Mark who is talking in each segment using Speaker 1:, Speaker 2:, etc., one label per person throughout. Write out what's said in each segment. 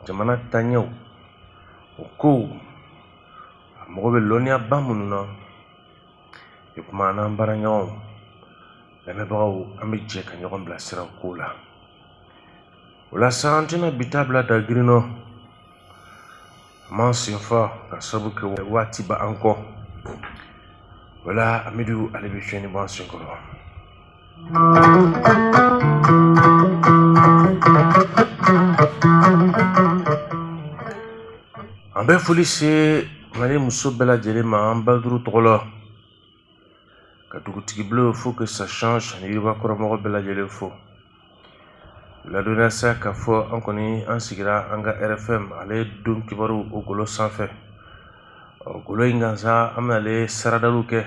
Speaker 1: Jamana taɲɛw, o kow, a mago bɛ lɔnniyaba minnu na, o tuma n'an baaraɲɔgɔnw, lamɛnbagaw, an bɛ jɛ ka ɲɔgɔn bilasira o kow la. O la sa, an tɛna bi ta bila da girin nɔ, an b'an sen fa ka sabu kɛ waati b'an kɔ. O la, Amidu ale bɛ fiɲɛni bɔ an sen kɔrɔ. An bɛ foli se Mali muso bɛɛ lajɛlen ma an Baduru tɔgɔ la, ka dugutigi bulon faut que ça change ani yiriba kɔrɔmɔgɔ bɛɛ lajɛlen fo. Ladɔnniya sa k'a fɔ an kɔni an sigira an ka RFM ale don kibaru o golo sanfɛ. Ɔ, golo in kan sa, an bɛna ale saradaliw kɛ,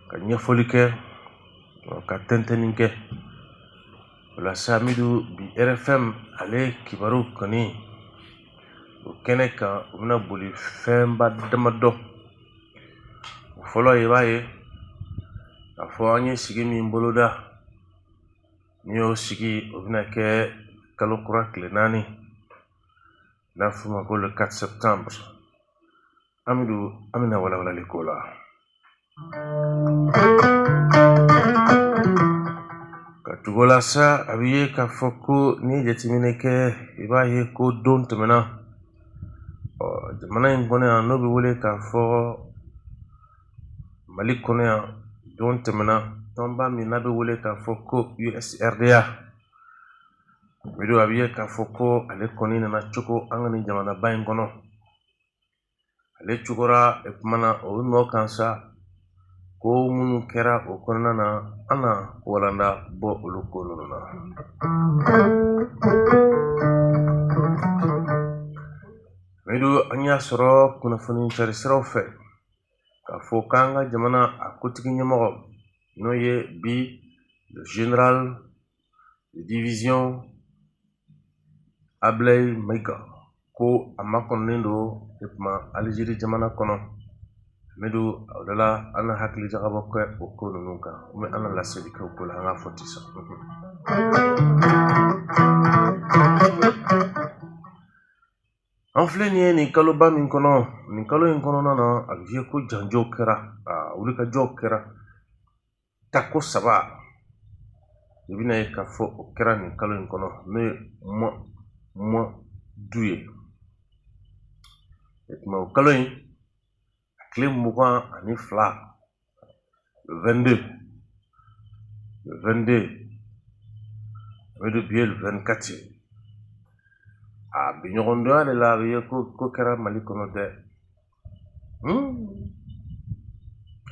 Speaker 1: ka ɲɛfɔli kɛ, ka tɛntɛnni kɛ. O la sa, Amidu, bi RFM ale kibaru kɔni o kɛnɛ kan, o bɛna boli fɛnba damadɔ. O fɔlɔ, i b'a ye k'a fɔ an ye sigi min boloda, n'i y'o sigi, o bɛna kɛ kalo kura tile 4, n'a f'o ma ko le 4 septembre. Amidu, an bɛna walawalali k'o la. Ka tugu o la sa, a bɛ ye k'a fɔ ko n'i ye jateminɛ kɛ, i b'a ye ko don tɛmɛna, ɔ, jamana in kɔnɔ yan, n'o bɛ wele k'a fɔ Mali kɔnɔ yan, don tɛmɛna, tɔnba min n'a bɛ wele k'a fɔ ko USRDA, Amidu, a bɛ ye k'a fɔ ko ale kɔni nana cogo an ka nin jamanaba in kɔnɔ. Ale cogora, o tuma na o nɔ kan sa, ko minnu kɛra o kɔnɔna na, an na walanda bɔ olu ko ninnu na. Amidu, an y'a sɔrɔ kunnafoni cari siraw fɛ k'a fɔ k'an ka jamana a kotigi ɲɛmɔgɔ, n'o ye bi le général de division Ablaye Maïga, ko a makɔnɔnen don, o tuma, Alizeri jamana kɔnɔ. Amidu, o de la an na hakili jagabɔ kɛ o ko ninnu kan, an na laseli kɛ o ko la. An k'a fɔ ten sa. An filɛ nin ye nin kaloba min kɔnɔ, nin kalo in kɔnɔna na, a bɛ ye ko janjow kɛra, a wulikajɔw kɛra tako 3. I bɛna ye k'a fɔ o kɛra nin kalo in kɔnɔ, n'o ye mois d'août ye. O tuma, o kalo in a tile 22, le 22, le 22, Amidu, bi ye le 24 ye. A bi ɲɔgɔndonya de la, a bɛ ye ko ko kɛra Mali kɔnɔ dɛ.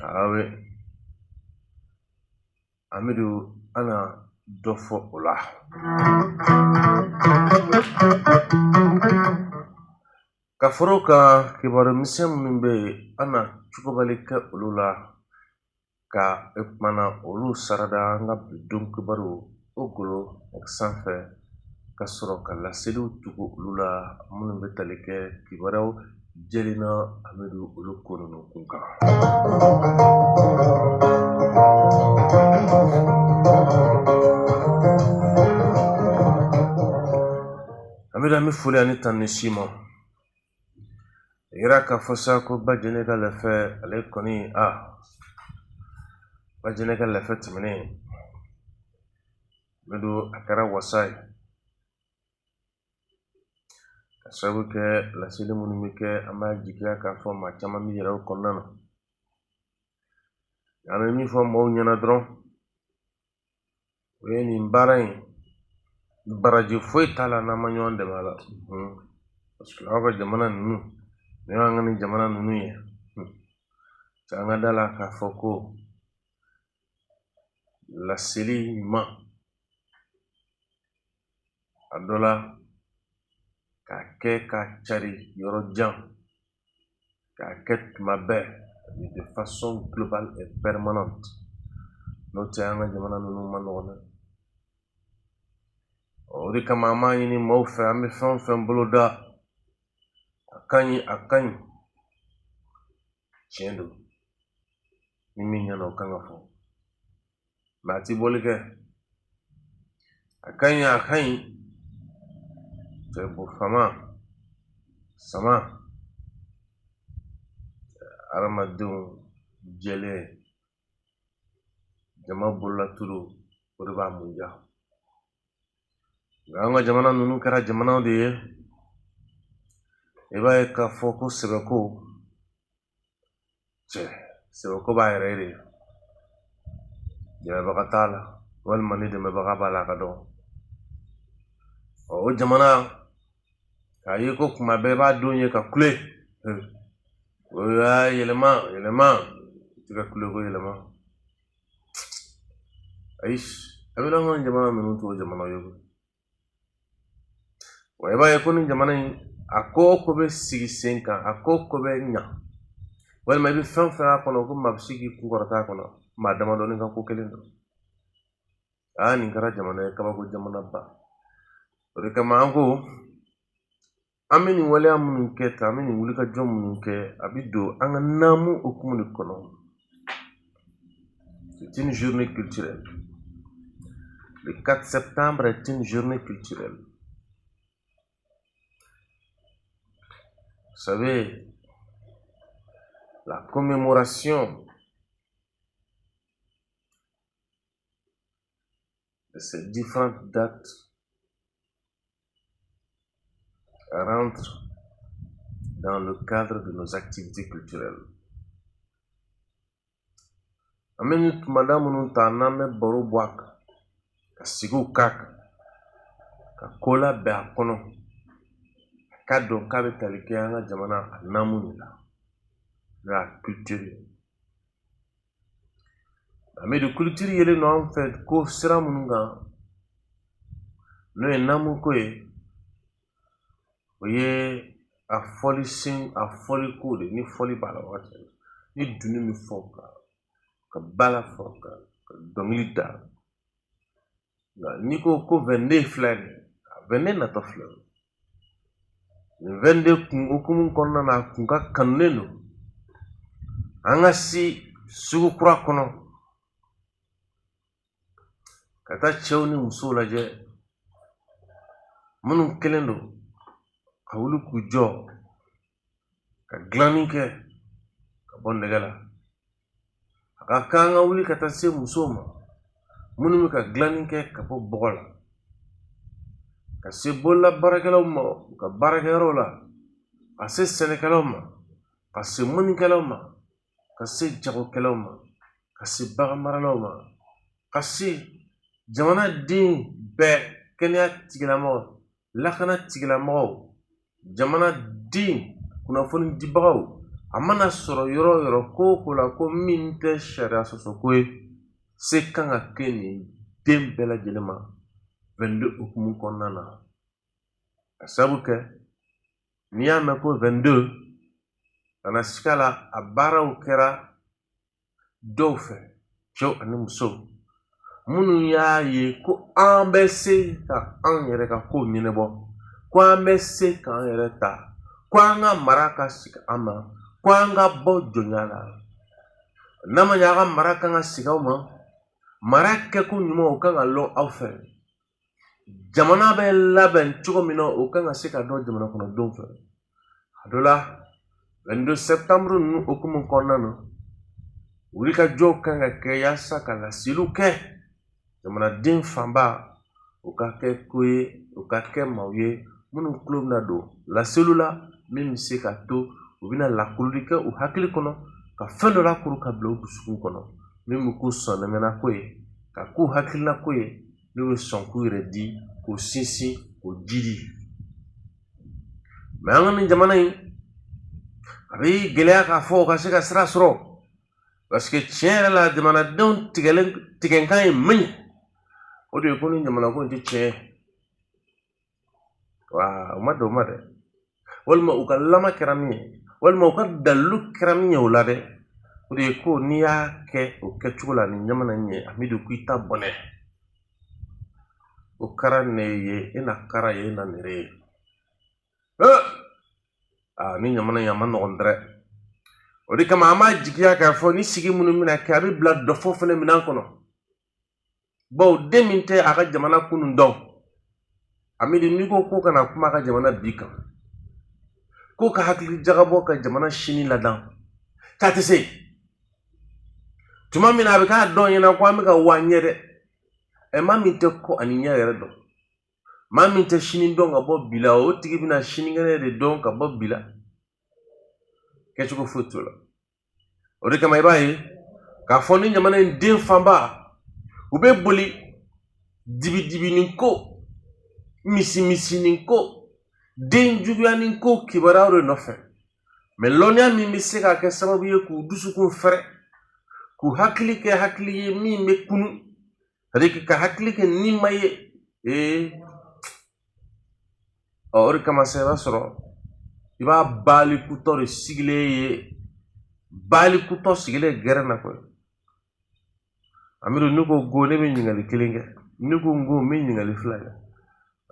Speaker 1: Ah oui. Amidu, an na dɔ fɔ o la. Ka fara o kan, kibaru misɛn minnu bɛ yen, an na cogobali kɛ olu la, ka o tuma na olu sarada an ka bi don kibaru o golo sanfɛ, ka sɔrɔ ka laseliw tugu olu la minnu bɛ tali kɛ kibaruyaw jɛlen na, Amidu, olu ko ninnu kun kan. Amidu, an bɛ foli ani tanu s'i ma. A yira k'a fɔ sa ko ba jɛnɛ ka lɛfɛ, ale kɔni, a ba jɛnɛ ka lɛfɛ tɛmɛnen, Amidu, a kɛra wasa ye, ka sababu kɛ laseli minnu bɛ kɛ. An b'a jigiya k'a fɔ maa caman bɛ yɛrɛ o kɔnɔna na. An bɛ min fɔ maaw ɲɛna dɔrɔn, o ye nin baara in, baraji foyi t'a la n'an ma ɲɔgɔn dɛmɛ a la, parce que aw ka jamana ninnu, nin y'an ka nin jamana ninnu ye, an ka da la k'a fɔ ko laseli ɲuman, a dɔ la k'a kɛ k'a cari yɔrɔ jan, k'a kɛ tuma bɛɛ, de façon globale et permanente, n'o tɛ, an ka jamana ninnu ma nɔgɔn dɛ. O de kama an b'a ɲini maaw fɛ, an bɛ fɛn o fɛn boloda, a ka ɲi, a ka ɲi, tiɲɛ don, ni min ɲɛna, o kan ka fɔ, mais a ti bɔli kɛ. A ka ɲi, a ka ɲi, Cɛ bo fama sama hadamadenw jɛlen jama bololatulu, o de b'a mun diya. Nka an ka jamana ninnu kɛra jamanaw de ye, i b'a ye k'a fɔ ko sɛbɛko, cɛ sɛbɛko b'a yɛrɛ de, dɛmɛbaga t'a la, walima ni dɛmɛbaga b'a la, a ka dɔgɔ. Ɔ, o jamana k'a ye ko kuma bɛɛ i b'a denw ye ka kule, o y'a yɛlɛma yɛlɛma, i tɛ ka kule ko yɛlɛma. Ayi, a bɛ an ka jamana ninnu t'o jamana ye koyi. Wa i b'a ye ko ni jamana in, a ko o ko bɛ sigi sen kan, a ko o ko bɛ ɲa, walima i bɛ fɛn o fɛn a kɔnɔ ko maa bɛ se k'i kun kɔrɔta a kɔnɔ, maa damadɔni ka ko kelen don. Aa, nin kɛra jamana ye, kabako jamanaba. O de kama an ko an bɛ nin waleya minnu kɛ tan, an bɛ nin wulikajɔ minnu kɛ, a bɛ don an ka naamu hukumu de kɔnɔ. C'est une journée culturelle. Le 4 septembre est une journée culturelle. Vous savez, la commémoration de ces différentes dates rentre dans le cadre de nos activités culturelles. An bɛ nin tumada minnu ta, n'an bɛ baro bɔ a kan, ka sigiw k'a kan, ka ko labɛn a kɔnɔ, a ka dɔn k'a bɛ tali kɛ an ka jamana a naamu de la, n'o y'a culture ye. Amidu, culture yelen don an fɛ ko sira minnu kan, n'o ye naamu ko ye, o ye a fɔli sen, a fɔli ko de, ni fɔli b'a la waati min, ni dunun bɛ fɔ, ka bala fɔ, ka dɔnkili da. Nka n'i ko ko 22 filɛ nin ye, a 22 natɔ filɛ nin ye, nin 22 kun hukumu kɔnɔna na, a kun ka kanunen don an ka se sugu kura kɔnɔ ka taa cɛw ni musow lajɛ minnu kɛlen don ka wuli k'u jɔ ka dilanni kɛ ka bɔ nɛgɛ la. A ka kan an ka wuli ka taa se musow ma minnu bɛ ka dilanni kɛ ka bɔ bɔgɔ la, ka se bolola baarakɛlaw ma u ka baarakɛyɔrɔw la, ka se sɛnɛkɛlaw ma, ka se mɔnnikɛlaw ma, ka se jagokɛlaw ma, ka se baganmaralaw ma, ka se jamanaden bɛɛ, kɛnɛya tigilamɔgɔw, lakana tigilamɔgɔw, jamanaden kunnafoni dibagaw. A mana sɔrɔ yɔrɔ o yɔrɔ, ko o ko la, ko min tɛ sariya sɔsɔ ko ye, se kan ka kɛ nin den bɛɛ lajɛlen ma 22 hukumu kɔnɔna na. Ka sababu kɛ n'i y'a mɛn ko 22, kana siga la, a baaraw kɛra dɔw fɛ, cɛw ani musow minnu y'a ye ko an bɛ se ka an yɛrɛ ka kow ɲɛnabɔ, ko an bɛ se k'an yɛrɛ ta, ko an ka mara ka sigi an ma, ko an ka bɔ jɔnya la. N'a ma ɲɛ a ka mara kan ka sigi aw ma, mara kɛko ɲuman, o kan ka lɔn aw fɛ. Jamana bɛ labɛn cogo min na, o kan ka se ka dɔn jamana kɔnɔdenw fɛ. A dɔ la, 22 septembre ninnu hukumu kɔnɔna na, wulikajɔw kan ka kɛ yaasa ka laseliw kɛ jamanaden fanba, o ka kɛ ko ye, o ka kɛ maaw ye minnu tulo bɛna don laseliw la, min bɛ se ka to u bɛna lakuruli kɛ u hakili kɔnɔ, ka fɛn dɔ lakuru ka bila u dusukun kɔnɔ, min bɛ k'u sɔnnɛmɛna ko ye, ka k'u hakilina ko ye, n'u bɛ sɔn k'u yɛrɛ di, k'u sinsin, k'u jidi. Mɛ an ka nin jamana in, a bɛ gɛlɛya k'a fɔ o ka se ka sira sɔrɔ, parce que tiɲɛ yɛrɛ la, jamanadenw tigɛlen tigɛnkan ye min ye, o de ye ko ni jamana ko in tɛ tiɲɛ ye wa, u ma don o ma dɛ, walima u ka lama kɛra min ye, walima u ka dalilu kɛra min ye o la dɛ, o de ye ko n'i y'a kɛ o kɛcogo la nin jamana in ye, Amidu, ko i ta bɔnɛ o kɛra ne ye, e na kara ye, e na nere ye. Aa, ni jamana in a ma nɔgɔn dɛ. O de kama an b'a jigiya k'a fɔ ni sigi minnu bɛna kɛ, a bɛ bila dɔfɔ fana minɛn kɔnɔ, bawo den min tɛ a ka jamana kunun dɔn. Amidu, n'i ko ko kana kuma ka jamana bi kan, ko ka hakili jagabɔ ka jamana sini ladan, k'a tɛ se. Tuma min na a bɛ k'a dɔn ɲɛna ko an bɛ ka wa ɲɛ dɛ. Ɛ, maa min tɛ kɔ ani ɲɛ yɛrɛ dɔn, maa min tɛ sini dɔn ka bɔ bi la, o tigi bɛna sinikɛnɛ de dɔn ka bɔ bi la. Kɛcogo foyi t'o la. O de kama i b'a ye k'a fɔ ni jamana in den fanba, u bɛ boli dibidibinin ko, misimisinin ko, den juguyanin ko kibaruyaw de nɔfɛ. Mɛ lɔnniya min bɛ se ka kɛ sababu ye k'u dusukun fɛrɛ, k'u hakili kɛ hakili ye min bɛ kunu, c'est-à-dire ka hakili kɛ nima ye. Ee, ɔ, o de kama sa, i b'a sɔrɔ i b'a balikutɔ de sigilen ye, balikutɔ sigilen gɛrɛn na koyi. Amidu, ne ko go, ne bɛ ɲininkali kelen kɛ. Ne ko n ko n bɛ ɲininkali fila kɛ.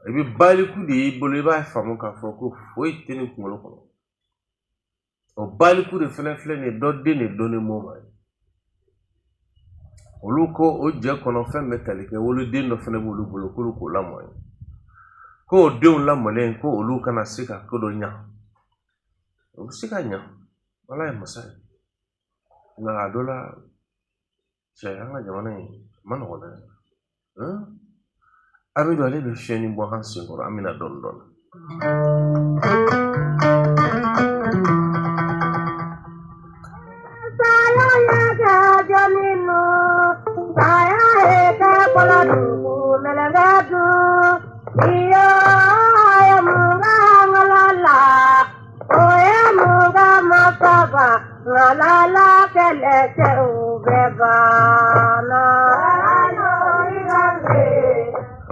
Speaker 1: I bɛ baliku de y'i bolo, i b'a faamu k'a fɔ ko foyi tɛ ne kunkolo kɔnɔ. O baliku de fɛnɛ filɛ nin ye, dɔ den de dɔnnen b'o ma ye. Olu ko o jɛ kɔnɔ fɛn bɛ tali kɛ, woloden dɔ fɛnɛ b'olu bolo k'olu k'o lamɔ ye, ko o denw lamɔlen, ko olu kana se ka ko dɔ ɲa. O bɛ se ka ɲa, Ala ye masa ye. Nka a dɔ la, cɛ, an ka jamana in a ma nɔgɔn dɛ. Amidu, ale bɛ fiɲɛni bɔ an senkɔrɔ, an bɛna dɔɔnin dɔɔnin.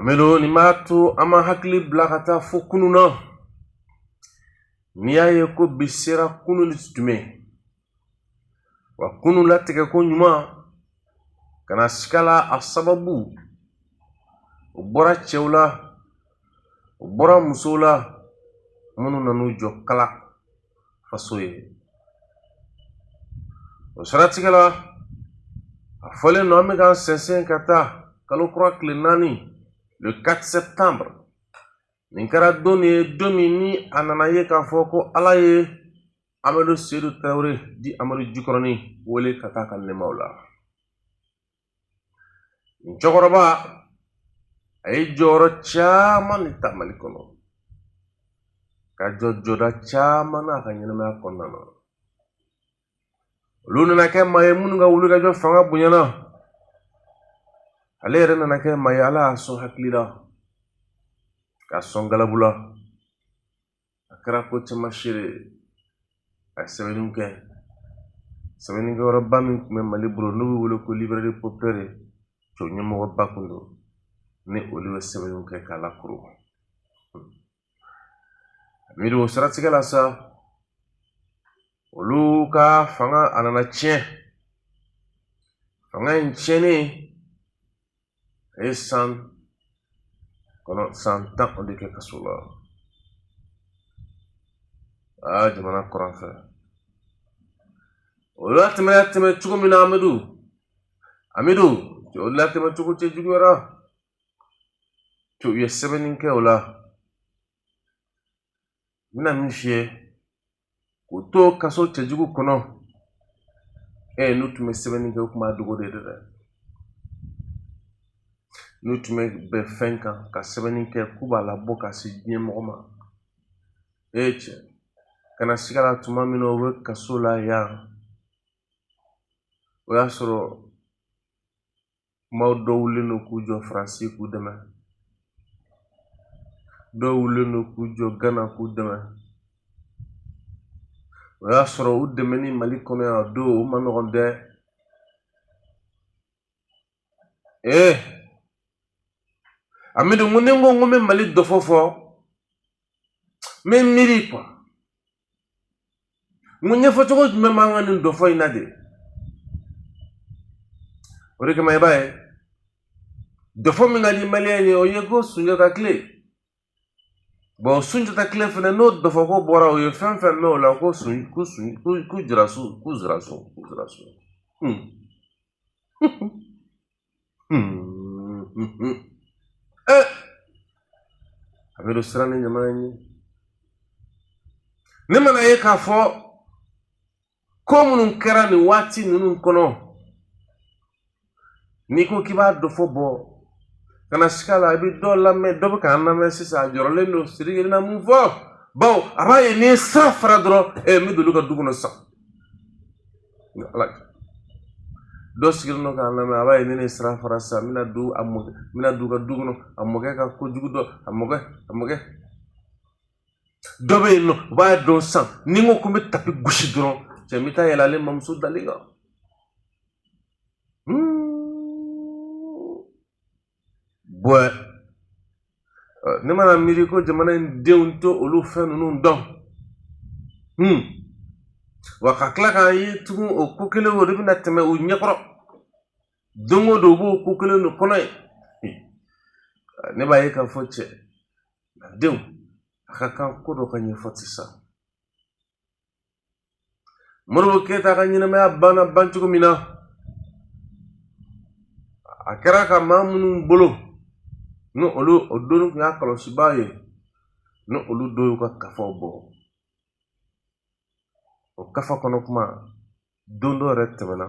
Speaker 1: Amidu, nin b'a to an ma hakili bila ka taa fo kunun na. N'i y'a ye ko bi sera, kunun de tun bɛ yen. Wa kunun latigɛ ko ɲuman ka na siga la, a sababu o bɔra cɛw la, o bɔra musow la, minnu nan'u jɔ kala faso ye. O siratigɛ la, a fɔlen don, an bɛ k'an sɛnsɛn ka taa kalo kura tile 4, le 4 septembre. Nin kɛra don de ye, don min ni a nana ye k'a fɔ ko Ala ye Amadu Sedu Tarawele dit Amadu Jikɔrɔni wele ka taa ka nɛmaw la. Nin cɛkɔrɔba, a ye jɔyɔrɔ caman de ta Mali kɔnɔ, ka jɔ jɔda caman n'a ka ɲɛnamaya kɔnɔna na. Olu nana kɛ maa ye minnu ka wulikajɔ fanga bonyana. Ale yɛrɛ nana kɛ maa ye, Ala y'a sɔn hakili la, k'a sɔn galabu la. A kɛra ko caman seere ye. A ye sɛbɛnniw kɛ. Sɛbɛnnikɛyɔrɔba min tun bɛ Mali bolo, n'o bɛ wele ko Librairie Populaire, cɛw ɲɛmɔgɔba kun don, ni olu bɛ sɛbɛnniw kɛ k'a lakoro. Amidu, o siratigɛ la sa, olu ka fanga a nana tiɲɛ. Fanga in tiɲɛnen, a ye san kɔnɔ san 10 o de kɛ kaso la. Aa, jamana kɔrɔn fɛ, o latɛmɛ tɛmɛ cogo min na, Amidu, Amidu, o latɛmɛ cogo cɛ juguyara. U ye sɛbɛnni kɛ o la. N bɛna min f'i ye, k'u to kaso cɛjugu kɔnɔ, n'u tun bɛ sɛbɛnni kɛ, u tun b'a dogo de dɛ. N'u tun bɛ bɛn fɛn kan ka sɛbɛnni kɛ k'u b'a labɔ ka se diɲɛ mɔgɔ ma, ee cɛ, kana siga la. Tuma min na u bɛ kaso la yan, o y'a sɔrɔ maaw dɔw wulilen don k'u jɔ Faransi k'u dɛmɛ, dɔw wulilen don k'u jɔ Gana k'u dɛmɛ. O y'a sɔrɔ u dɛmɛni Mali kɔnɔ yan, o don o ma nɔgɔn dɛ. Ee Amidu, n ko ni n ko n ko n bɛ Mali dɔfɔ fɔ, n bɛ miiri quoi. N ko ɲɛfɔcogo jumɛn b'an ka nin dɔfɔ in na de? O de kama i b'a ye, dɔfɔ min ka di maliyɛn ye, o ye ko Sunjata tile. Bon, Sunjata tile fɛnɛ, n'o dɔfɔko bɔra, o ye fɛn fɛn mɛn o la, ko sun, ko sun, ko jirasun, ko zirasun, ko zirasun. Amidu, siran ni jamana in ye. Ne mana ye k'a fɔ ko minnu kɛra nin waati ninnu kɔnɔ, n'i ko k'i b'a dɔ fɔ, bɔ kana siga la, i bɛ dɔ lamɛn, dɔ bɛ k'an lamɛn sisan, a jɔrɔlen don Sidiki na mun fɔ, bawo a b'a ye n'i ye sira fara dɔrɔn, n bɛ don olu ka du kɔnɔ sisan. Ala, dɔ sigilen don k'an lamɛn, a b'a ye ni ne ye sira fara sisan, n bɛna don a mɔkɛ, n bɛna don u ka du kɔnɔ, a mɔkɛ ka kojugu dɔ, a mɔkɛ, a mɔkɛ dɔ bɛ yen nɔ, u b'a dɔn sisan ni n ko ko n bɛ tapi gosi dɔrɔn, cɛ, n bɛ taa yɛlɛ ale mamuso dalen kan. Bɔn, ne mana miiri ko jamana in denw to olu fɛn ninnu dɔn, wa ka tila k'a ye tugun, o ko kelen o de bɛna tɛmɛ u ɲɛkɔrɔ don o don, u b'o ko kelen de kɔnɔ yen. Ne b'a ye k'a fɔ, cɛ denw, a ka kan ko dɔ ka ɲɛfɔ sisan. Modibo Keyita ka ɲɛnamaya banna ban cogo min na, a kɛra ka maa minnu bolo ni olu o donni tun y'a kɔlɔsibaa ye, ni olu dɔw y'u ka kafaw bɔ, o kafa kɔnɔ kuma don dɔ yɛrɛ tɛmɛna,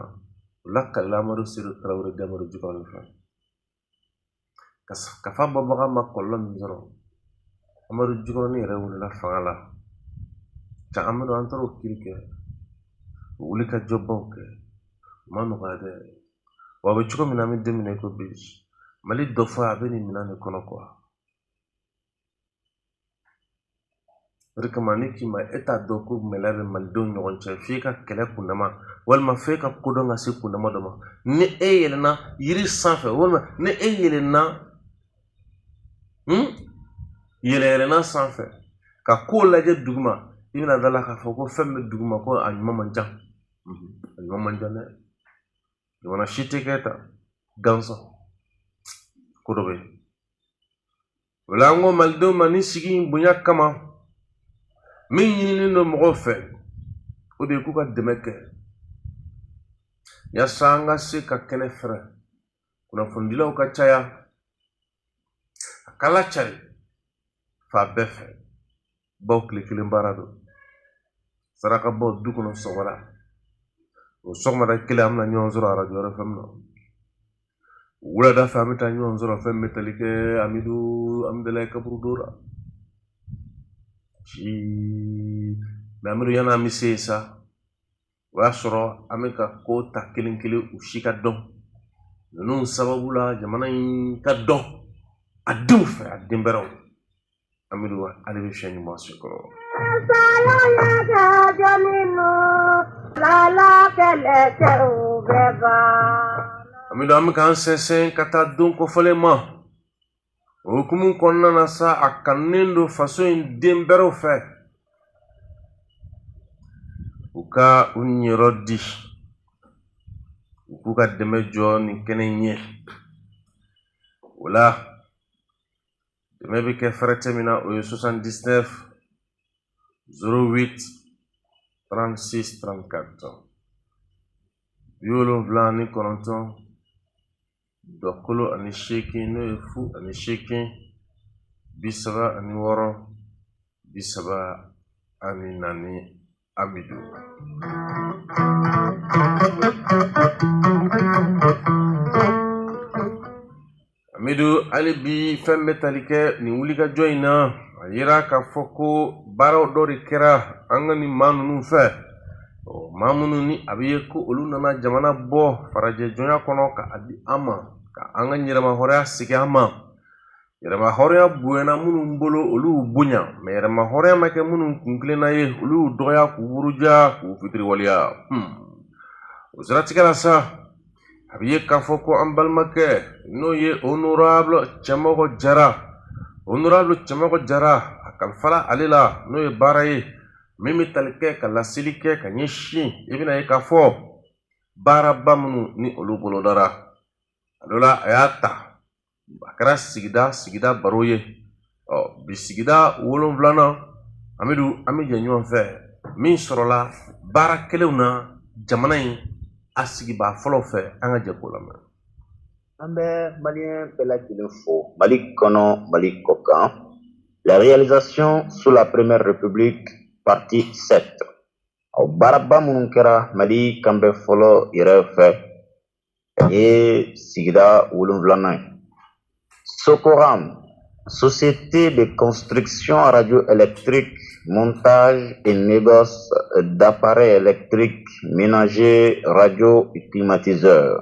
Speaker 1: o lakalila Amadu Sedu Tarawele di Amadu Jikɔrɔni fɛ. Kafa bɔbaga ma kɔlɔlɔ min sɔrɔ, Amadu Jikɔrɔni yɛrɛ wulila fanga la. Ca Amadu, an taara o kiri kɛ, o wuli ka jɔbaw kɛ, o ma nɔgɔya dɛ. Wa a bɛ cogo min na, an bɛ don min na i ko bi, Mali dɔ fɔ a bɛ nin minɛn de kɔnɔ kuwa. O de kama ne k'i ma, e t'a dɔn ko mɛlɛ bɛ malidenw ɲɔgɔn cɛ f'e ka kɛlɛ kundama, walima f'e ka kodɔn ka se kundama dɔ ma. Ni e yɛlɛnna yiri sanfɛ, walima ni e yɛlɛnna yɛlɛ yɛlɛnna sanfɛ ka ko lajɛ duguma, i bɛna da la k'a fɔ ko fɛn bɛ duguma, ko a ɲuman man ca, a ɲuman man ca dɛ. Jamana si tɛ kɛ tan gansan, ko dɔ bɛ yen. O la an ko malidenw ma, ni sigi in bonya kama, min ɲininen don mɔgɔw fɛ, o de ye k'u ka dɛmɛ kɛ yaasa an ka se ka kɛnɛ fɛrɛ, kunnafonidilaw ka caya, a ka lacari fan bɛɛ fɛ, bawo tile kelen baara don. Saraka bɔ du kɔnɔ sɔgɔmada o sɔgɔmada kelen, an bɛna ɲɔgɔn sɔrɔ arajo RFM na. Wulada fɛ, an bɛ taa ɲɔgɔn sɔrɔ fɛn bɛ tali kɛ Amidu Amudalayi kaburudo la si. Mɛ Amidu, yanni an bɛ se yen sa, o y'a sɔrɔ an bɛ ka ko ta kelen kelen, u si ka dɔn ninnu sababu la, jamana in ka dɔn a denw fɛ, a den bɛrɛw. Amidu, ale bɛ fiɲɛ ɲuman se kɔrɔ. Amidu, an bɛ k'an sɛnsɛn ka taa don kofɔlen ma. O hukumu kɔnɔna na sa, a kanunen don faso in den bɛrɛw fɛ, u ka u niyɔrɔ di, u k'u ka dɛmɛ jɔ nin kɛnɛ in ye. O la dɛmɛ bɛ kɛ fɛrɛtɛ min na, o ye 79 08 36 34, 79 08, n'o ye 08, 36 34. Amidu, Amidu, hali bi fɛn bɛ tali kɛ nin wulikajɔ in na. A yira k'a fɔ ko baaraw dɔ de kɛra an ka nin maa ninnu fɛ, maa minnu ni a bɛ ye ko olu nana jamana bɔ farajɛ jɔnya kɔnɔ ka a di an ma, ka an ka yɛrɛmahɔrɔnya segin an ma. Yɛrɛmahɔrɔnya bonyana minnu bolo, olu y'u bonya, mɛ yɛrɛmahɔrɔnya ma kɛ minnu kun kelenna ye, olu y'u dɔgɔya, k'u buruja, k'u fitiriwaleya. O siratigɛ la sa, a bɛ ye k'a fɔ ko an balimakɛ, n'o ye honorable Cɛmɔgɔ Jara, honorable Cɛmɔgɔ Jara, a kalifala ale la, n'o ye baara ye min bɛ tali kɛ ka laseli kɛ ka ɲɛsin, i bɛna ye k'a fɔ baaraba minnu ni olu bolodara a dɔ la, a y'a ta, a kɛra sigida sigida baro ye. Ɔ bi sigida wolonfilanan, Amidu, an bɛ jɛ ɲɔgɔn fɛ min sɔrɔla baara kelenw na jamana in a sigibaa fɔlɔ fɛ, an ka jɛ k'o lamɛn.
Speaker 2: An bɛ maliyɛn bɛɛ lajɛlen fo, Mali kɔnɔ, Mali kɔ kan. La réalisation sous la Première République, partie 7. O baaraba minnu kɛra Mali kanbɛ fɔlɔ yɛrɛ fɛ, nin ye sigida 7nan ye. Socoram, société de construction radioélectrique, montage et négoce d'appareils électriques ménagers, radio et climatiseurs.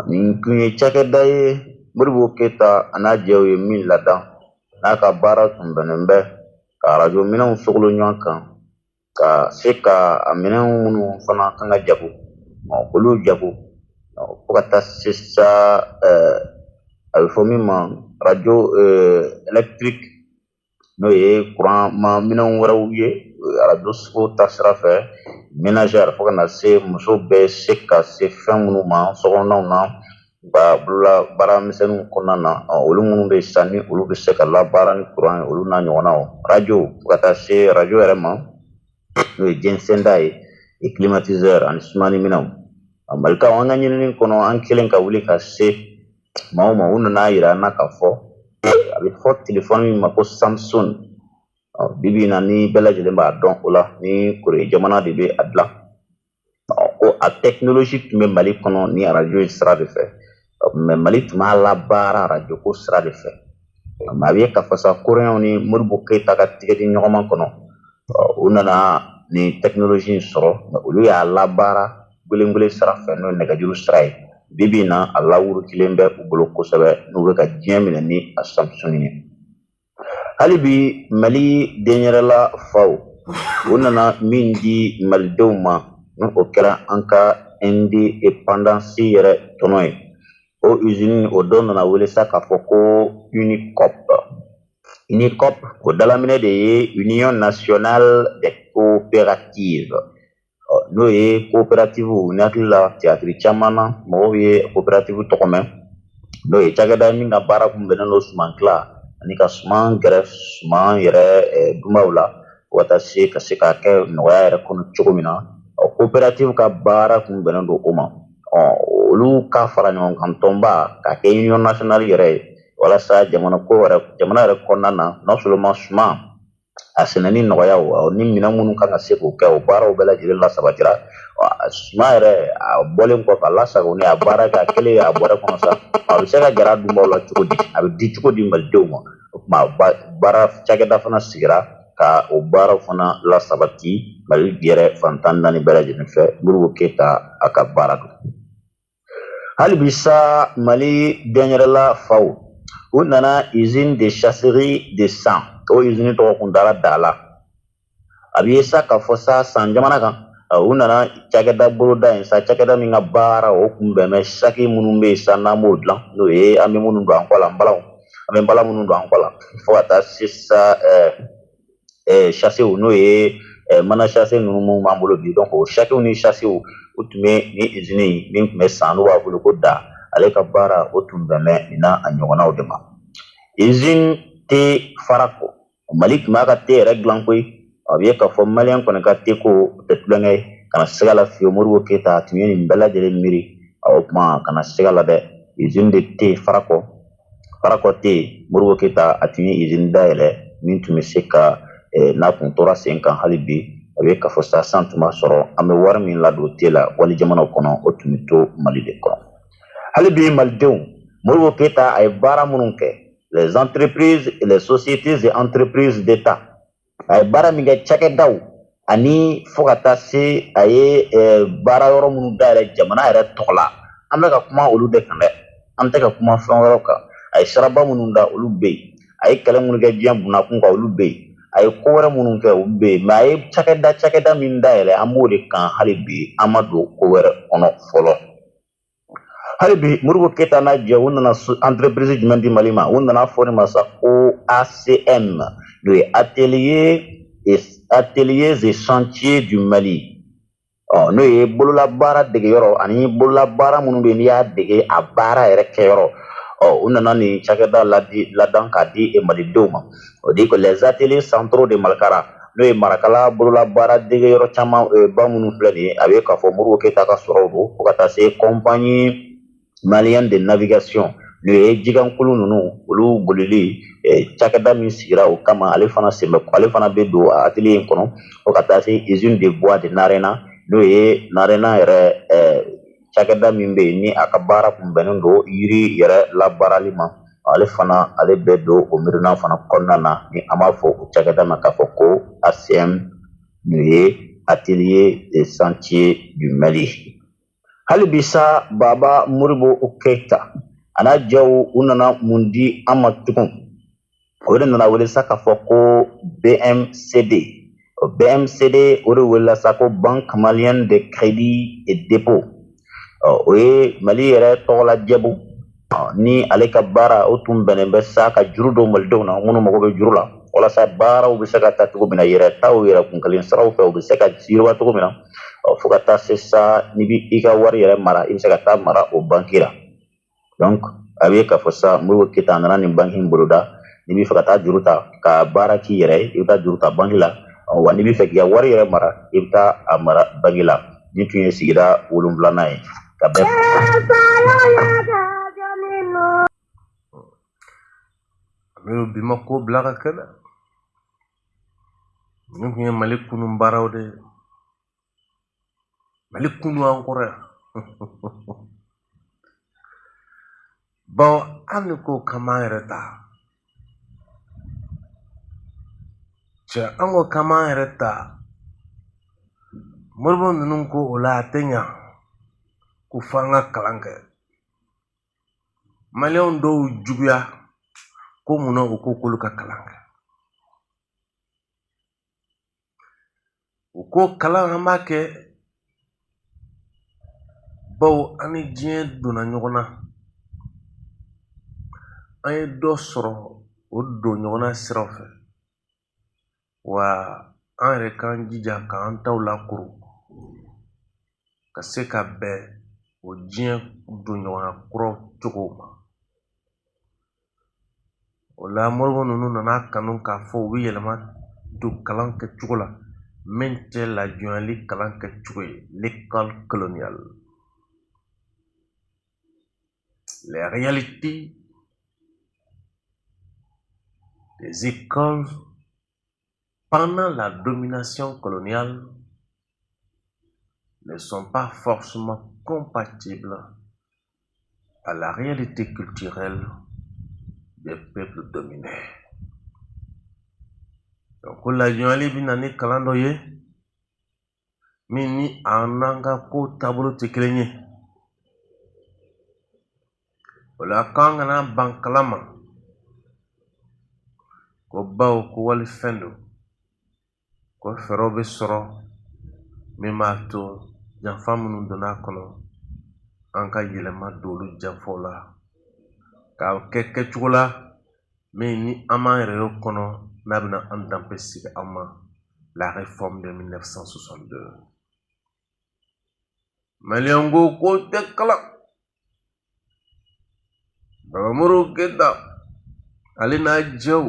Speaker 2: Nin tun ye cakɛda ye Modibo Keyita a n'a jɛw ye min ladan, n'a ka baara tun bɛnnen bɛ ka arajo minɛnw sogolo ɲɔgɔn kan, ka se ka a minɛnw minnu fana kan ka jago, olu jago, fo ka taa se sa a bɛ fɔ min ma radio électrique, n'o ye kuran ma minɛnw wɛrɛw ye arajo so ta sira fɛ, ménagère, fo ka na se muso bɛ se ka se fɛn minnu ma sokɔnɔnaw na, u ka bolola baaramisɛnninw kɔnɔna na, olu minnu bɛ sisan ni olu bɛ se ka labaara ni kuran ye, olu n'a ɲɔgɔnnaw, radio, fo ka taa se radio yɛrɛ ma, n'o ye jɛnsɛnda ye, et climatiseur ani sumani minɛnw. Malikaw, an ka ɲinini kɔnɔ, an kɛlen ka wuli ka se maa o ma, u nana yira an na k'a fɔ a bɛ fɔ telefɔni min ma ko Samsung, bi bi in na ni bɛɛ lajɛlen b'a dɔn o la, ni Kore jamana de bɛ a dilan, ko a technologie tun bɛ Mali kɔnɔ ni arajo ye sira de fɛ, mais Mali tun b'a labaara arajo ko sira de fɛ. Mais a bɛ ye k'a fɔ sa, Koreɲɛw ni Modibo Keyita ka tigɛ di ɲɔgɔn ma kɔnɔ, u nana ni technologie in sɔrɔ, olu y'a labaara gwelen sira fɛ, n'o ye nɛgɛjuru sira ye. Bi bi in na, a lawurukilen bɛ u bolo kosɛbɛ, n'u bɛ ka diɲɛ minɛ ni a Samsung ye. Hali bi, Mali denyɛrɛla faw, u nana min di malidenw ma, ni o kɛra an ka indépendance yɛrɛ tɔnɔ ye, o usine o dɔ nana wele sa k'a fɔ ko Unicop. Unicop, o dalaminɛ de ye Union nationale des coopératives, n'o ye coopérative. Ni hakili la, théâtre caman na, mɔgɔw ye coopérative tɔgɔ mɛn, n'o ye cakɛda min ka baara kun bɛnnen don suman tila ani ka suman gɛrɛ suman yɛrɛ dunbaw la, fo ka taa se ka se k'a kɛ nɔgɔya yɛrɛ kɔnɔ cogo min na. Coopérative ka baara kun bɛnnen don o ma. Olu ka fara ɲɔgɔn kan tɔnba k'a kɛ union nationale yɛrɛ ye, walasa jamana ko yɛrɛ, jamana yɛrɛ kɔnɔna na, non seulement suman a sɛnɛni nɔgɔyaw ni minɛn minnu kan ka se k'o kɛ, o baaraw bɛɛ lajɛlen lasabatira. Suman yɛrɛ a bɔlen kɔfɛ, a lasago ni a baara kɛ, a kɛlen a bɔrɛ kɔnɔ sa, a bɛ se ka gɛrɛ a dunbaw la cogo di, a bɛ di cogo di malidenw ma? O tuma baara cakɛda fana sigira ka o baaraw fana lasabati Mali yɛrɛ fan 14 bɛɛ lajɛlen fɛ. Modibo Keyita a ka baara don. Hali bi sa, Mali denyɛrɛla faw, u nana usine de chasserie de San. O usine tɔgɔ kun dara da la. A bɛ ye sa k'a fɔ sa, San jamana kan, u nana cakɛda boloda in sa, cakɛda min ka baara o kun bɛn bɛ saki minnu bɛ yen sa, n'an b'o dilan, n'o ye an bɛ minnu don an kɔ la, nbalaw, an bɛ nbala minnu don an kɔ la, fo ka taa se sa chassew, n'o ye mana chasse ninnu minnu b'an bolo bi. Donc o sakiw ni chassew, u tun bɛ ni usine min tun bɛ San, n'u b'a wele ko da, ale ka baara o tun bɛn bɛ nin n'a a ɲɔgɔnnaw de ma. Usine thé Farakɔ, Mali tun b'a ka thé yɛrɛ dilan koyi. A bɛ ye k'a fɔ maliyɛn kɔni ka thé ko o tɛ tulonkɛ ye, kana siga la fiyewu. Modibo Keyita tun ye nin bɛɛ lajɛlen miiri. O tuma kana siga la dɛ, usine de thé Farakɔ, Farakɔ thé, Modibo Keyita a tun ye usine dayɛlɛ min tun bɛ se ka, n'a kun tora sen kan hali bi, a bɛ k'a fɔ sa, san tun b'a sɔrɔ an bɛ wari min ladon thé la wali jamanaw kɔnɔ, o tun bɛ to Mali de kɔnɔ. Hali bi, malidenw, Modibo Keyita a ye baara minnu kɛ, les entreprises et les sociétés et entreprises d'État, a ye baara min kɛ cakɛdaw ani fo ka taa se a ye baara yɔrɔ minnu dayɛlɛ jamana yɛrɛ tɔgɔ la, an bɛ ka kuma olu de kan dɛ, an tɛ ka kuma fɛn wɛrɛw kan. A ye siraba minnu da, olu bɛ yen. A ye kɛlɛ minnu kɛ diɲɛ bunakun kan, olu bɛ yen. A ye ko wɛrɛ minnu kɛ, olu bɛ yen. Mais a ye cakɛda min dayɛlɛ, an b'o de kan hali bi, an ma don ko wɛrɛ kɔnɔ fɔlɔ. Hali bi, Modibo Keyita n'a jɛ, u nana entreprise jumɛn di Mali ma? U nana fɔ ne ma sa ko ACM, n'o ye Ateliers et Chantiers du Mali, ɔ n'o ye bololabaara degeyɔrɔ ani bololabaara minnu bɛ yen, n'i y'a dege a baara yɛrɛ kɛyɔrɔ. Ɔ u nana nin cakɛda ladi ladan k'a di malidenw ma. O de ko les ateliers centraux de Malkara, n'o ye Marakala bololabaara degeyɔrɔ caman ba minnu filɛ nin ye, a bɛ k'a fɔ Modibo Keyita ka sɔrɔw don, fo ka taa se Compagnie malienne de navigation, N'o ye jigankulu ninnu olu bolili cakɛda min sigira o kama, ale fana sen bɛ, ale fana bɛ don a atelier in kɔnɔ, fo ka taa se usine de bois de Narena, n'o ye Narena yɛrɛ cakɛda min bɛ yen ni a ka baara kun bɛnnen don yiri yɛrɛ labaarali ma, ale fana ale bɛ don o miirina fana kɔnɔna na, ni an b'a fɔ o cakɛda ma k'a fɔ ko ACM, n'o ye Atelier des Sentiers du Mali. Hali bi sa, Baba Modibo Keita a n'a jɛw, u nana mun di an ma tugun? O de nana wele sa k'a fɔ ko BMCD. O BMCD, o de welela sa ko Banque Malienne de Crédit et Dépôt. O ye Mali yɛrɛ tɔgɔla jɛbu ni ale ka baara o tun bɛnnen bɛ sa ka juru don malidenw na minnu mago bɛ juru la, walasa baaraw bɛ se ka taa cogo min na, yɛrɛ taw yɛrɛ kun kelen siraw fɛ, u bɛ se ka yiriwa cogo min na, fo ka taa se sa n'i bɛ i ka wari yɛrɛ mara, i bɛ se ka taa mara o banki la. Donc a bɛ k'a fɔ sa, Modibo Keita nana nin banki in boloda. N'i bɛ fɛ ka taa juru ta ka baara k'i yɛrɛ ye, i bɛ taa juru ta banki la, wa n'i bɛ fɛ k'i ka wari yɛrɛ mara, i bɛ taa a mara banki la. Nin tun ye sigida 7nan ye ka bɛn.
Speaker 1: Amidu, bi ma ko bila ka kɛ dɛ. Ninnu tun ye Mali kunun baaraw de ye. Mali kunu an kɔrɔ yan. Bawo an de ko k'an b'an yɛrɛ ta. Cɛ, an ko k'an b'an yɛrɛ ta. Moribo ninnu ko o la a tɛ ɲa, ko fo an ka kalan kɛ. Maliyɛnw dɔw juguya ko munna u ko k'olu ka kalan kɛ. U ko kalan an b'a kɛ bawo an ni diɲɛ donna ɲɔgɔn na, an ye dɔ sɔrɔ o don ɲɔgɔnna siraw fɛ, wa an yɛrɛ k'an jija k'an taw lakoro ka se ka bɛn o diɲɛ don ɲɔgɔnna kuraw cogo ma. O la Moribo ninnu nana kanu k'a fɔ u bɛ yɛlɛma don kalan kɛcogo la min tɛ lajɔnyali kalan kɛcogo ye, l'école coloniale. Les réalités des écoles pendant la domination coloniale ne sont pas forcément compatibles à la réalité culturelle des peuples dominés. Donc, ko lajɔnyali bɛ na ni kalan dɔ ye min ni a n'an ka ko taabolo tɛ kelen ye. O la k'an kana ban kalan ma, ko bawo ko walifɛn don, ko fɛɛrɛw bɛ sɔrɔ min b'a to janfa minnu donna a kɔnɔ, an ka yɛlɛma don olu janfaw la k'a kɛ kɛcogo la min ni an b'an yɛrɛ ye o kɔnɔ, n'a bɛna an danbe sigi an ma, la réforme de 1962. Maliyɛnw ko k'o tɛ kalan. Baba Modibo Keyita ale n'a jɛw,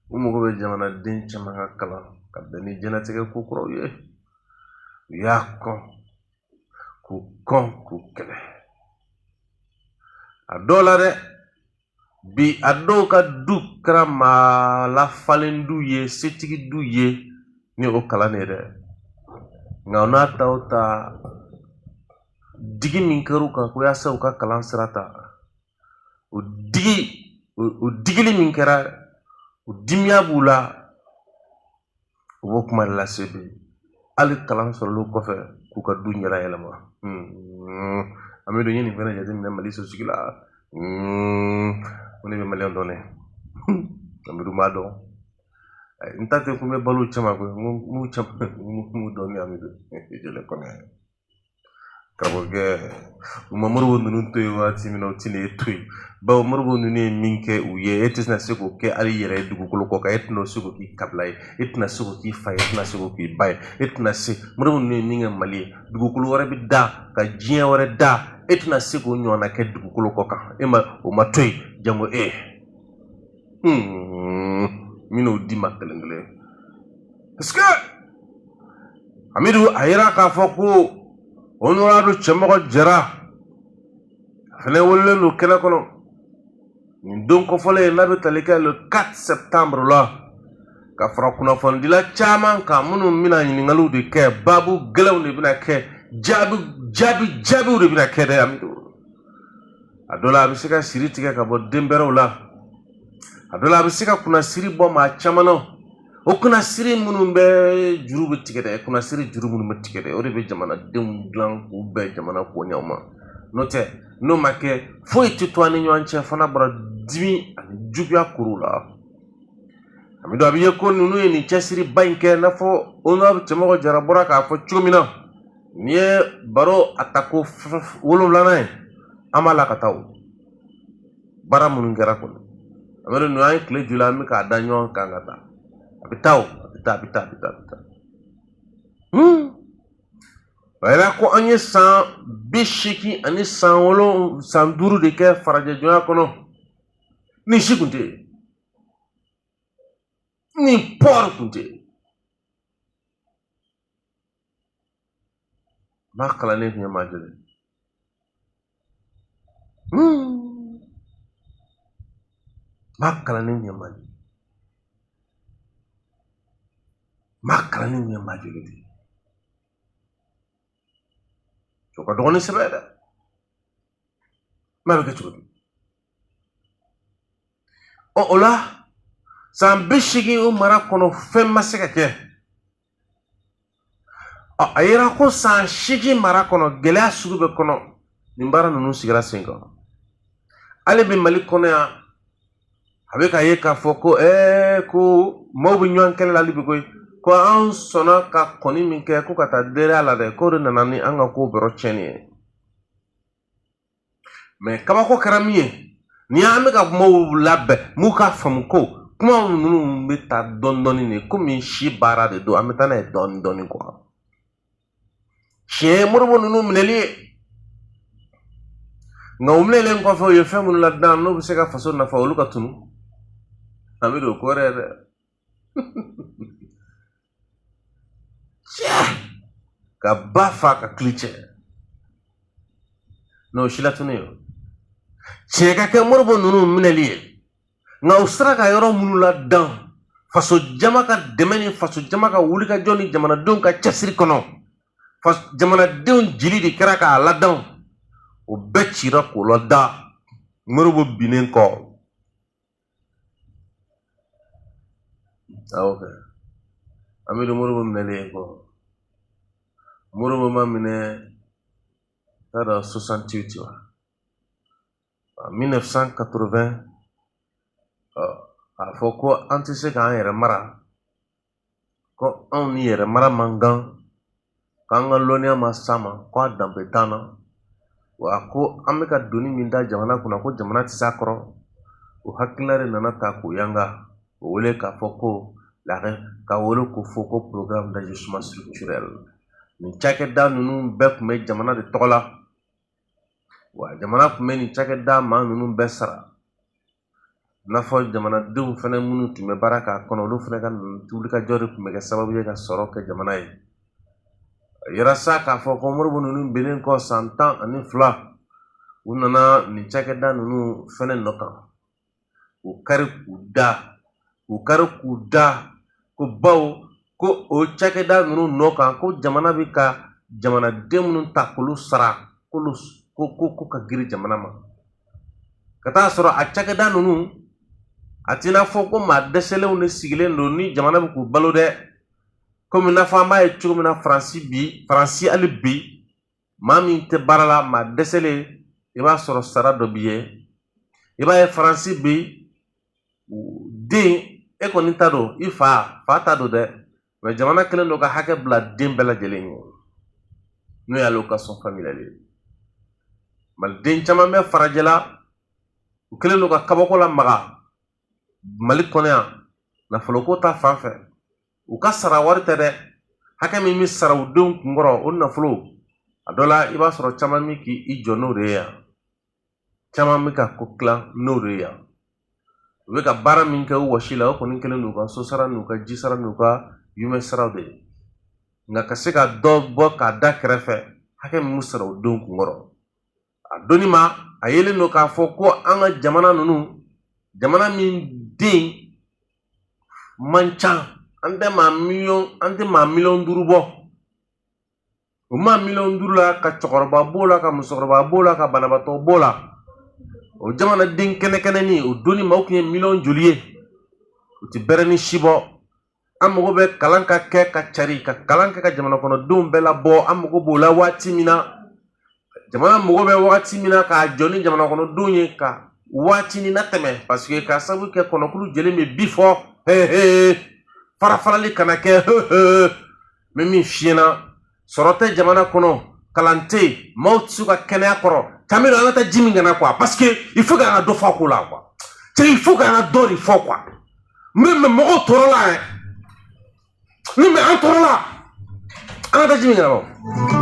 Speaker 1: u mago bɛ jamanaden caman ka kalan ka bɛn ni diɲɛlatigɛ ko kuraw ye. U y'a kɔn k'u kɔn k'u kɛlɛ. A dɔw la dɛ, bi a dɔw ka du kɛra maa lafalen du ye, setigi du ye ni o kalan de ye dɛ. Nka o n'a ta o ta, digi min kɛra u kan ko yaasa u ka kalan sira ta, o digi o digili min kɛra, o dimiya b'u la, u b'o kuma de lase bi. Hali kalan sɔrɔlen kɔfɛ, k'u ka du ɲɛda yɛlɛma. An bɛ don ye nin fɛnɛ jateminɛ Mali sosigi la. Ko ne bɛ maliyɛn dɔn dɛ, an bɛ dun b'a dɔn. N ta tɛ kun bɛ balo caman koyi, n ko m'u caman m'u dɔn ni Amidu je les connais. Karamɔgɔkɛ, u ma Modibo ninnu to yen waati min na, u tɛna e to yen, bawo Modibo ninnu ye min kɛ u ye, e tɛna se k'o kɛ hali i yɛrɛ ye dugukolo kɔ kan. E tɛna se k'o k'i kabila ye, e tɛna se k'o k'i fa ye, e tɛna se k'o k'i ba ye, e tɛna se. Modibo ninnu ye min kɛ Mali ye, dugukolo wɛrɛ bɛ da ka diɲɛ wɛrɛ da, e tɛna se k'o ɲɔgɔnna kɛ dugukolo kɔ kan. E ma o ma to yen, jango e n bɛn'o d'i ma kelen kelen. Parce que Amidu, a yira k'a fɔ ko honorable Cɛmɔgɔ Jara a fɛnɛ welelen don kɛnɛ kɔnɔ. Nin don kofɔlen n'a bɛ tali kɛ le 4 septembre la, ka fara kunnafonidila caman kan minnu bɛna ɲininkaliw de kɛ, baabu gɛlɛnw de bɛna kɛ, jaabi jaabi jaabiw de bɛna kɛ dɛ. Amidu, a dɔ la a bɛ se ka siri tigɛ ka bɔ denbɛrɛw la, a dɔ la a bɛ se ka kunnasiri bɔ maa caman na. O kunnasiri minnu bɛ juru bɛ tigɛ dɛ, kunnasiri juru minnu bɛ tigɛ dɛ, o de bɛ jamanadenw dilan k'u bɛn jamana koɲɛw ma. N'o tɛ, n'o ma kɛ, foyi tɛ to an ni ɲɔgɔn cɛ fo n'a bɔra dimi ani juguya kuru la. Amidu, a bɛ ye ko ninnu ye nin cɛsiriba in kɛ, i n'a fɔ honorable Cɛmɔgɔ Jara bɔra k'a fɔ cogo min na. Nin ye baro a tako 7nan ye, an b'a la ka taa o baara minnu kɛra kɔni. Amidu, ninnu an ye tile joli an bɛ k'a da ɲɔgɔn kan ka taa, a bɛ taa o, a bɛ taa, a bɛ taa, a bɛ taa, a bɛ taa. O yɛrɛ ko an ye san 80 ani san wolon san 5 de kɛ farajɛjɔnya kɔnɔ. Nin si kun tɛ yen, nin port kun tɛ yen. Maa kalannen tun ye maa joli ye? Maa kalannen tun ye maa joli? Maa kalannen tun ye maa joli de ye? O ka dɔgɔ ni sɛbɛ ye dɛ. Maa bɛ kɛ cogo di? Ɔ, o la san 80 o mara kɔnɔ, fɛn ma se ka kɛ. Ɔ, a yera ko san 8 mara kɔnɔ, gɛlɛya sugu bɛɛ kɔnɔ, nin baara ninnu sigira sen kan. Hali bi Mali kɔnɔ yan, a bɛ k'a ye k'a fɔ ko ko maaw bɛ ɲɔgɔn kɛlɛ la hali bi koyi, ko an sɔnna ka kɔni min kɛ ko ka taa deriya la dɛ, k'o de nana ni an ka ko bɛrɛ tiɲɛni ye. Mais kabako kɛra min ye, ni an bɛ ka kumaw labɛn, m'u k'a faamu ko kuma ninnu bɛ taa dɔɔni dɔɔni de, komi si baara de don, an bɛ taa n'a ye dɔɔni dɔɔni quoi. Tiɲɛ ye Modibo ninnu minɛli ye, nka u minɛlen kɔfɛ, u ye fɛn minnu ladilan n'o bɛ se ka faso nafa, olu ka tunu. An bɛ don ko wɛrɛ ye dɛ. Ka ba fa ka kili cɛ n'o si latunu ye. Tiɲɛ ka kɛ Modibo ninnu minɛli ye, nka u sera ka yɔrɔ minnu ladan faso jama ka dɛmɛ ni faso jama ka wulikajɔ ni jamanadenw ka cɛsiri kɔnɔ, jamanadenw jeli de kɛra k'a ladan, o bɛɛ cira k'o lada Modibo binnen kɔ. Awɔ kɛ, Amidu, Modibo minɛlen kɔ, Modibo ma minɛ t'a dɔn 68 wa, 1980, a fɔ ko an tɛ se k'an yɛrɛ mara, ko anw ni yɛrɛ mara man kan, k'an ka lɔnniya ma s'a ma, ko a danbe t'an na, wa ko an bɛ ka doni min da jamana kunna, ko jamana tɛ s'a kɔrɔ. O hakilina de nana ta k'o yanga, o wele k'a fɔ ko la, ka wele k'o fɔ ko programme d'ajustement structurel. Nin cakɛda ninnu bɛɛ tun bɛ jamana de tɔgɔ la, wa jamana tun bɛ nin cakɛda maa ninnu bɛɛ sara, i n'a fɔ jamanadenw fɛnɛ minnu tun bɛ baara k'a kɔnɔ, olu fɛnɛ ka wulikajɔ de tun bɛ kɛ sababu ye ka sɔrɔ kɛ jamana ye. A yera sa k'a fɔ ko Modibo ninnu binnen kɔ san 12, u nana nin cakɛda ninnu fɛnɛ nɔ kan, k'u kari k'u da, k'u kari k'u da, ko bawo ko o cakɛda ninnu nɔ kan, ko jamana bɛ ka jamanaden minnu ta k'olu sara, k'olu ko ka girin jamana ma. Ka taa sɔrɔ a cakɛda ninnu, a t'i n'a fɔ ko maa dɛsɛlenw de sigilen don ni jamana bɛ k'u balo dɛ. Komi n'a fɔ an b'a ye cogo min na Faransi bi, Faransi hali bi, maa min tɛ baara la, maa dɛsɛlen, i b'a sɔrɔ sara dɔ b'i ye. I b'a ye Faransi bi, den e kɔni ta don, i fa ta don dɛ, mais jamana kɛlen don ka hakɛ bila den bɛɛ lajɛlen ye, n'o ye allocation familiale ye. Maliden caman bɛ farajɛla, u kɛlen don ka kabako lamaga Mali kɔnɔ yan nafoloko ta fan fɛ. U ka sara wari tɛ dɛ, hakɛ min bɛ sara u denw kunkɔrɔ, o nafolo, a dɔ la i b'a sɔrɔ caman bɛ k'i jɔ n'o de ye yan, caman bɛ ka ko tilan n'o de ye yan. U bɛ ka baara min kɛ u wɔsi la, o kɔni kɛlen don u ka so sara n'u ka ji sara n'u ka yumɛ saraw de ye, nka ka se ka dɔ bɔ k'a da kɛrɛfɛ, hakɛ min bɛ sara u denw kunkɔrɔ, a donni ma, a yelen don k'a fɔ ko an ka jamana ninnu Jamana min den man ca, an tɛ maa miliyɔn, an tɛ maa 5 miliyɔn bɔ. O maa 5 miliyɔn la, ka cɛkɔrɔba b'o la, ka musokɔrɔba b'o la, ka banabaatɔ b'o la, o jamanaden kɛnɛ kɛnɛni o donni maaw tun ye miliyɔn joli ye? U tɛ bɛrɛ ni si bɔ. An mago bɛ kalan ka kɛ ka cari, ka kalan kɛ ka jamana kɔnɔdenw bɛɛ labɔ. An mago b'o la waati min na, jamana mago bɛ wagati min na k'a jɔ ni jamana kɔnɔdenw ye ka waatinin natɛmɛ, parce que ka sababu kɛ kɔnɔkulu jɛlen bɛ bi fɔ he fara farali kana kɛ he he. N bɛ min f'i ɲɛna, sɔrɔ tɛ jamana kɔnɔ, kalan tɛ yen, maaw tɛ se ka kɛnɛya kɔrɔ. Kamero, an ka taa ji min kana quoi, parce que il faut k'an ka dɔ fɔ a ko la quoi. Cɛ, il faut k'an ka dɔ de fɔ quoi. Mais mɔgɔw tɔɔrɔ la yɛ, ni mais an tɔɔrɔ la, an ka taa ji min kana bɔ.